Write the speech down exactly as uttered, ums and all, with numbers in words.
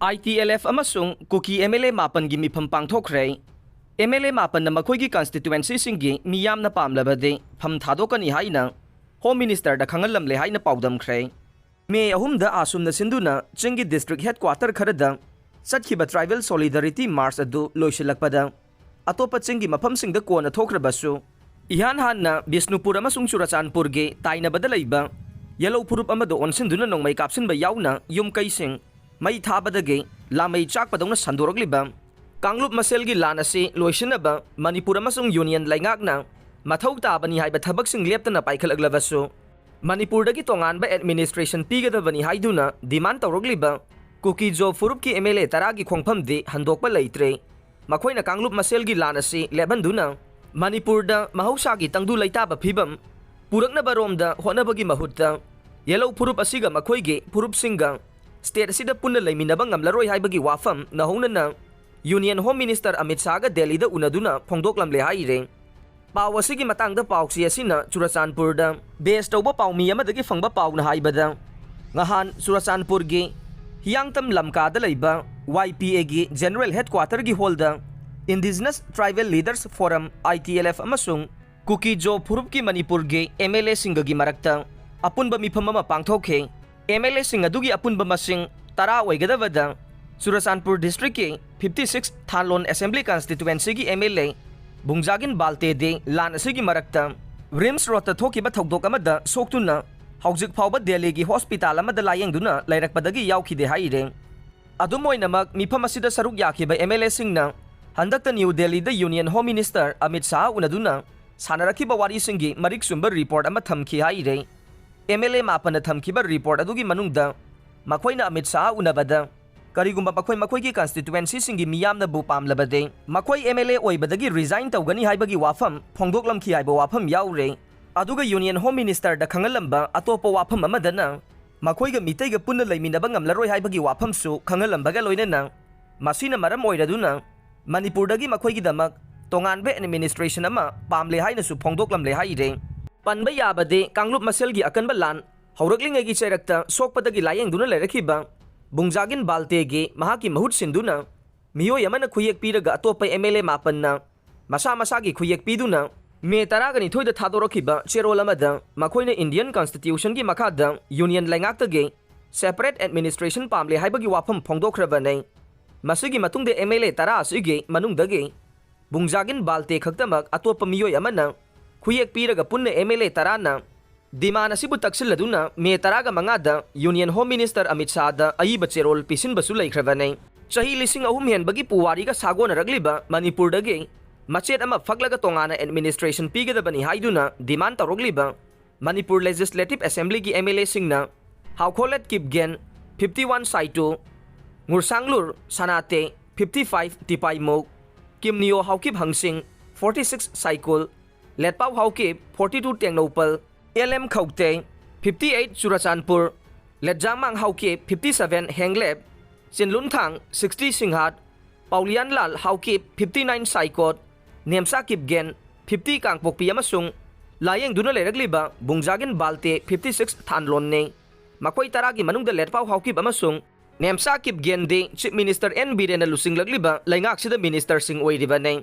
ITLF ꯑꯃꯁꯨꯡ ꯀꯨꯀꯤ MLA ꯃꯥꯄꯟꯒꯤ ꯃꯤꯐꯝ ꯄꯥꯡꯊꯣꯛꯈ꯭ꯔꯦ꯫ MLA ꯃꯥꯄꯟꯅ ꯃꯈꯣꯏꯒꯤ constituencyꯁꯤꯡꯒꯤ ꯃꯤꯌꯥꯝꯅ ꯄꯥꯝꯂꯕꯗꯤ ꯐꯝ ꯊꯥꯗꯣꯛꯀꯅꯤ ꯍꯥꯏꯅ Home Ministerꯗ ꯈꯪꯍꯜꯂꯝꯂꯦ ꯍꯥꯏꯅ ꯄꯥꯎꯗꯝꯈ꯭ꯔꯦ꯫ ꯃꯦ ꯑꯍꯨꯝꯗ ꯑꯥꯁꯨꯝꯅ ꯁꯤꯟꯗꯨꯅ ꯆꯤꯡꯒꯤ district headquarter ꯈꯔꯗ ꯆꯠꯈꯤꯕ Tribal Solidarity March ꯑꯗꯨ ꯂꯣꯏꯁꯤꯜꯂꯛꯄꯗ, ꯑꯇꯣꯞꯄ ꯆꯤꯡꯒꯤ ꯃꯐꯝꯁꯤꯡꯗ ꯀꯣꯟꯅ ꯊꯣꯛꯈ꯭ꯔꯕꯁꯨ, ꯏꯍꯥꯟ ꯍꯥꯟꯅ ꯕꯤꯁꯅꯨꯄꯨꯔ ꯑꯃꯁꯨꯡ ꯆꯨꯔꯆꯥꯟꯄꯨꯔꯒꯤ ꯇꯥꯏꯅꯕꯗ ꯂꯩꯕ ꯌꯦꯜꯂꯧ ꯐꯨꯔꯨꯞ ꯑꯃꯗ ꯑꯣꯟꯁꯤꯟꯗꯨꯅ ꯅꯣꯡꯃꯩ ꯀꯥꯞꯁꯤꯟꯕ ꯌꯥꯎꯅ ꯌꯨꯝ ꯀꯩꯁꯤꯡ ꯃꯩ ꯊꯥꯕꯗꯒꯤ ꯂꯥꯃꯩ ꯆꯥꯛꯄꯗꯧꯅ ꯁꯟꯗꯣꯔꯛꯂꯤꯕ ꯀꯥꯡꯂꯨꯞ ꯃꯁꯦꯜꯒꯤ ꯂꯥꯟ ꯑꯁꯤ ꯂꯣꯏꯁꯤꯟꯅꯕ ꯃꯅꯤꯄꯨꯔ ꯑꯃꯁꯨꯡ Union ꯂꯩꯉꯥꯛꯅ ꯃꯊꯧ ꯇꯥꯕꯅꯤ ꯍꯥꯏꯕ ꯊꯕꯛꯁꯤꯡ ꯂꯦꯞꯇꯅ ꯄꯥꯏꯈꯠꯂꯛꯂꯕꯁꯨ, ꯃꯅꯤꯄꯨꯔꯗꯒꯤ ꯇꯣꯉꯥꯟꯕ administration ꯄꯤꯒꯗꯕꯅꯤ ꯍꯥꯏꯗꯨꯅ demand ꯇꯧꯔꯛꯂꯤꯕ ꯀꯨꯀꯤ-ꯖꯣ ꯐꯨꯔꯨꯞꯀꯤ MLA ꯇꯔꯥꯒꯤ ꯈꯣꯡꯐꯝꯗꯤ ꯍꯟꯗꯣꯛꯄ ꯂꯩꯇ꯭ꯔꯦ꯫ ꯃꯈꯣꯏꯅ ꯀꯥꯡꯂꯨꯞ ꯃꯁꯦꯜꯒꯤ ꯂꯥꯟ ꯑꯁꯤ ꯂꯦꯞꯍꯟꯗꯨꯅ ꯃꯅꯤꯄꯨꯔꯗ ꯃꯍꯧꯁꯥꯒꯤ ꯇꯪꯗꯨ ꯂꯩꯇꯥꯕ ꯐꯤꯕꯝ ꯄꯨꯔꯛꯅꯕꯔꯣꯝꯗ ꯍꯣꯠꯅꯕꯒꯤ ꯃꯍꯨꯠꯇ, ꯌꯦꯜꯂꯧ ꯐꯨꯔꯨꯞ ꯑꯁꯤꯒ ꯃꯈꯣꯏꯒꯤ ꯐꯨꯔꯨꯞꯁꯤꯡꯒ state ꯑꯁꯤꯗ ꯄꯨꯟꯅ ꯂꯩꯃꯤꯟꯅꯕ ꯉꯝꯂꯔꯣꯏ ꯍꯥꯏꯕꯒꯤ ꯋꯥꯐꯝ ꯅꯧꯍꯧꯅꯅ Union Home Minister ꯑꯃꯤꯠ ꯁꯥꯍꯒ ꯗꯦꯜꯂꯤꯗ ꯎꯅꯗꯨꯅ ꯐꯣꯡꯗꯣꯛꯂꯝꯂꯦ ꯍꯥꯏꯔꯦ꯫ ꯄꯥꯎ ꯑꯁꯤꯒꯤ ꯃꯇꯥꯡꯗ ꯄꯥꯎꯆꯦ ꯑꯁꯤꯅ ꯆꯨꯔꯆꯥꯟꯄꯨꯔꯗ base ꯇꯧꯕ ꯄꯥꯎꯃꯤ ꯑꯃꯗꯒꯤ ꯐꯪꯕ ꯄꯥꯎꯅ ꯍꯥꯏꯕꯗ, ꯉꯍꯥꯟ ꯆꯨꯔꯆꯥꯟꯄꯨꯔꯒꯤ ꯍꯤꯌꯥꯡꯇꯝ ꯂꯝꯀꯥꯗ ꯂꯩꯕ YPAꯒꯤ General Headquarterꯒꯤ hallꯗ Indigenous Tribal Leaders Forum, ITLF, ꯑꯃꯁꯨꯡ ꯀꯨꯀꯤ-ꯖꯣ ꯐꯨꯔꯨꯞꯀꯤ ꯃꯅꯤꯄꯨꯔꯒꯤ MLAꯁꯤꯡꯒꯒꯤ ꯃꯔꯛꯇ ꯑꯄꯨꯟꯕ ꯃꯤꯐꯝ ꯑꯃ ꯄꯥꯡꯊꯣꯛꯈꯤ꯫ MLAꯁꯤꯡ ꯑꯗꯨꯒꯤ ꯑꯄꯨꯟꯕ ꯃꯁꯤꯡ ꯇꯔꯥ ꯑꯣꯏꯒꯗꯕꯗ, Churachandpur districtꯀꯤ fifty six ꯊꯥꯟꯂꯣꯟ Assembly Constituencyꯒꯤ MLA ꯕꯨꯡꯖꯥꯒꯤꯟ ꯕꯥꯜꯇꯦꯗꯤ ꯂꯥꯟ ꯑꯁꯤꯒꯤ ꯃꯔꯛꯇ RIMS roadꯇ ꯊꯣꯛꯈꯤꯕ ꯊꯧꯗꯣꯛ ꯑꯃꯗ ꯁꯣꯛꯇꯨꯅ ꯍꯧꯖꯤꯛ ꯐꯥꯎꯕ ꯗꯦꯜꯂꯤꯒꯤ hospital ꯑꯃꯗ ꯂꯥꯌꯦꯡꯗꯨꯅ ꯂꯩꯔꯛꯄꯗꯒꯤ ꯌꯥꯎꯈꯤꯗꯦ ꯍꯥꯏꯔꯦ꯫ ꯑꯗꯨꯝ ꯑꯣꯏꯅꯃꯛ, ꯃꯤꯐꯝ ꯑꯁꯤꯗ ꯁꯔꯨꯛ ꯌꯥꯈꯤꯕ MLAꯁꯤꯡꯅ ꯍꯟꯗꯛꯇ ꯅ꯭ꯌꯨ ꯗꯦꯜꯂꯤꯗ Union Home Minister Amit Shah ꯎꯅꯗꯨꯅ ꯁꯥꯟꯅꯔꯛꯈꯤꯕ ꯋꯥꯔꯤꯁꯤꯡꯒꯤ ꯃꯔꯤꯛ ꯆꯨꯝꯕ report ꯑꯃ ꯊꯝꯈꯤ ꯍꯥꯏꯔꯦ꯫ MLA ꯃꯥꯄꯟꯅ ꯊꯝꯈꯤꯕ report ꯑꯗꯨꯒꯤ ꯃꯅꯨꯡꯗ ꯃꯈꯣꯏꯅ ꯑꯃꯤꯠ ꯁꯥꯍ ꯎꯅꯕꯗ ꯀꯔꯤꯒꯨꯝꯕ ꯃꯈꯣꯏ ꯃꯈꯣꯏꯒꯤ constituencyꯁꯤꯡꯒꯤ ꯃꯤꯌꯥꯝꯅꯕꯨ ꯄꯥꯝꯂꯕꯗꯤ ꯃꯈꯣꯏ MLA ꯑꯣꯏꯕꯗꯒꯤ resign ꯇꯧꯒꯅꯤ ꯍꯥꯏꯕꯒꯤ ꯋꯥꯐꯝ ꯐꯣꯡꯗꯣꯛꯂꯝꯈꯤ ꯍꯥꯏꯕ ꯋꯥꯐꯝ ꯌꯥꯎꯔꯦ꯫ ꯑꯗꯨꯒ Union Home Ministerꯗ ꯈꯪꯍꯜꯂꯝꯕ ꯑꯇꯣꯞꯄ ꯋꯥꯐꯝ ꯑꯃꯗꯅ ꯃꯈꯣꯏꯒ ꯃꯤꯇꯩꯒ ꯄꯨꯟꯅ ꯂꯩꯃꯤꯟꯅꯕ ꯉꯝꯂꯔꯣꯏ ꯍꯥꯏꯕꯒꯤ ꯋꯥꯐꯝꯁꯨ ꯈꯪꯍꯜꯂꯝꯕꯒ ꯂꯣꯏꯅꯅ, ꯃꯁꯤꯅ ꯃꯔꯝ ꯑꯣꯏꯔꯗꯨꯅ ꯃꯅꯤꯄꯨꯔꯗꯒꯤ ꯃꯈꯣꯏꯒꯤꯗꯃꯛ ꯇꯣꯉꯥꯟꯕ administration ꯑꯃ ꯄꯥꯝꯂꯦ ꯍꯥꯏꯅꯁꯨ ꯐꯣꯡꯗꯣꯛꯂꯝꯂꯦ ꯍꯥꯏꯔꯦ꯫ ꯄꯟꯕ ꯌꯥꯕꯗꯤ, ꯀꯥꯡꯂꯨꯞ ꯃꯁꯦꯜꯒꯤ ꯑꯀꯟꯕ ꯂꯥꯟ ꯍꯧꯔꯛꯂꯤꯉꯩꯒꯤ ꯆꯩꯔꯛꯇ ꯁꯣꯛꯄꯗꯒꯤ ꯂꯥꯌꯦꯡꯗꯨꯅ ꯂꯩꯔꯛꯈꯤꯕ ꯕꯨꯡꯖꯥꯒꯤꯟ ꯕꯥꯜꯇꯦꯒꯤ ꯃꯍꯥꯛꯀꯤ ꯃꯍꯨꯠ ꯁꯤꯟꯗꯨꯅ ꯃꯤꯑꯣꯏ ꯑꯃꯅ ꯈꯨꯌꯦꯛ ꯄꯤꯔꯒ ꯑꯇꯣꯞꯄ ꯑꯦꯝ ꯑꯦꯜ ꯑꯦ ꯃꯥꯄꯟꯅ ꯃꯁꯥ ꯃꯁꯥꯒꯤ ꯈꯨꯌꯦꯛ ꯄꯤꯗꯨꯅ ꯃꯦ ꯇꯔꯥꯒ ꯅꯤꯊꯣꯏꯗ ꯊꯥꯗꯣꯔꯛꯈꯤꯕ ꯆꯦꯔꯣꯜ ꯑꯃꯗ ꯃꯈꯣꯏꯅ ꯏꯟꯗꯤꯌꯟ ꯀꯟꯁꯇꯤꯇ꯭ꯌꯨꯁꯟꯒꯤ ꯃꯈꯥꯗ ꯌꯨꯅꯤꯌꯟ ꯂꯩꯉꯥꯛꯇꯒꯤ ꯁꯦꯄꯔꯦꯠ ꯑꯦꯗꯃꯤꯅꯤꯁꯇ꯭ꯔꯦꯁꯟ ꯄꯥꯝꯂꯦ ꯍꯥꯏꯕꯒꯤ ꯋꯥꯐꯝ ꯐꯣꯡꯗꯣꯛꯈ꯭ꯔꯕꯅꯤ꯫ ꯃꯁꯤꯒꯤ ꯃꯇꯨꯡꯗ ꯑꯦꯝ ꯑꯦꯜ ꯑꯦ ꯇꯔꯥ ꯑꯁꯤꯒꯤ ꯃꯅꯨꯡꯗꯒꯤ ꯕꯨꯡꯖꯥꯒꯤꯟ ꯕꯥꯜꯇꯦ ꯈꯛꯇꯃꯛ ꯑꯇꯣꯞꯄ ꯃꯤꯑꯣꯏ ꯑꯃꯅ ꯈꯨꯌꯦꯛ ꯄꯤꯔꯒ ꯄꯨꯟꯅ ꯑꯦꯝ ꯑꯦꯜ ꯑꯦ ꯇꯔꯥꯅ ꯗꯤꯃꯥꯟ ꯑꯁꯤꯕꯨ ꯇꯛꯁꯤꯜꯂꯗꯨꯅ ꯃꯦ ꯇꯔꯥꯒ ꯃꯉꯥꯗ ꯌꯨꯅꯤꯌꯟ ꯍꯣꯝ ꯃꯤꯅꯤꯁꯇꯔ ꯑꯃꯤꯠ ꯁꯥꯍꯗ ꯑꯏꯕ ꯆꯦꯔꯣꯜ ꯄꯤꯁꯤꯟꯕꯁꯨ ꯂꯩꯈ꯭ꯔꯕꯅꯤ꯫ ꯆꯍꯤ ꯂꯤꯁꯤꯡ ꯑꯍꯨꯝ ꯍꯦꯟꯕꯒꯤ ꯄꯨꯋꯥꯔꯤꯒ ꯁꯥꯒꯣꯟꯅꯔꯛꯂꯤꯕ ꯃꯅꯤꯄꯨꯔꯗꯒꯤ ꯃꯆꯦꯠ ꯑꯃ ꯐꯛꯂꯒ ꯇꯣꯉꯥꯟꯅ ꯑꯦꯗꯃꯤꯅꯤꯁꯇ꯭ꯔꯦꯁꯟ ꯄꯤꯒꯗꯕꯅꯤ ꯍꯥꯏꯗꯨꯅ ꯗꯤꯃꯥꯟ ꯇꯧꯔꯛꯂꯤꯕ ꯃꯅꯤꯄꯨꯔ ꯂꯦꯖꯤꯁꯂꯦꯇꯤꯚ ꯑꯦꯁꯦꯝꯕ꯭ꯂꯤꯒꯤ ꯑꯦꯝ ꯑꯦꯜ ꯑꯦꯁꯤꯡꯅ Haokholet Kipgen, fifty one Saitu, Ngursanglur Sanate, fifty five Tipaimukh, Kimneo Haokip ꯍꯪꯁꯤꯡ, forty six Saikul, Letpao Haokip, forty two Tengnoupal, L M Khaute, fifty eight Churachandpur, Letzamang Haokip, fifty seven Henglep, Chinlunthang, sixty Singhat, Paolienlal Haokip, fifty nine Saikot, Nemcha Kipgen, fifty Kangpokpi ꯑꯃꯁꯨꯡ ꯂꯥꯌꯦꯡꯗꯨꯅ ꯂꯩꯔꯛꯂꯤꯕ ꯕꯨꯡꯖꯥꯒꯤꯟ ꯕꯥꯜꯇꯦ, ꯐꯤꯐꯇꯤ ꯁꯤꯛꯁ ꯊꯥꯟꯂꯣꯟꯅꯤ꯫ ꯃꯈꯣꯏ ꯇꯔꯥꯒꯤ ꯃꯅꯨꯡꯗ ꯂꯦꯠꯄꯥꯎ ꯍꯥꯎꯀꯤꯞ ꯑꯃꯁꯨꯡ ꯅꯦꯝꯆꯥ ꯀꯤꯞꯒꯦꯟꯗꯤ ꯆꯤꯐ ꯃꯤꯅꯤꯁꯇꯔ ꯑꯦꯟ ꯕꯤꯔꯦꯟꯅ ꯂꯨꯆꯤꯡꯂꯛꯂꯤꯕ ꯂꯩꯉꯥꯛꯁꯤꯗ ꯃꯤꯅꯤꯁꯇꯔꯁꯤꯡ ꯑꯣꯏꯔꯤꯕꯅꯤ꯫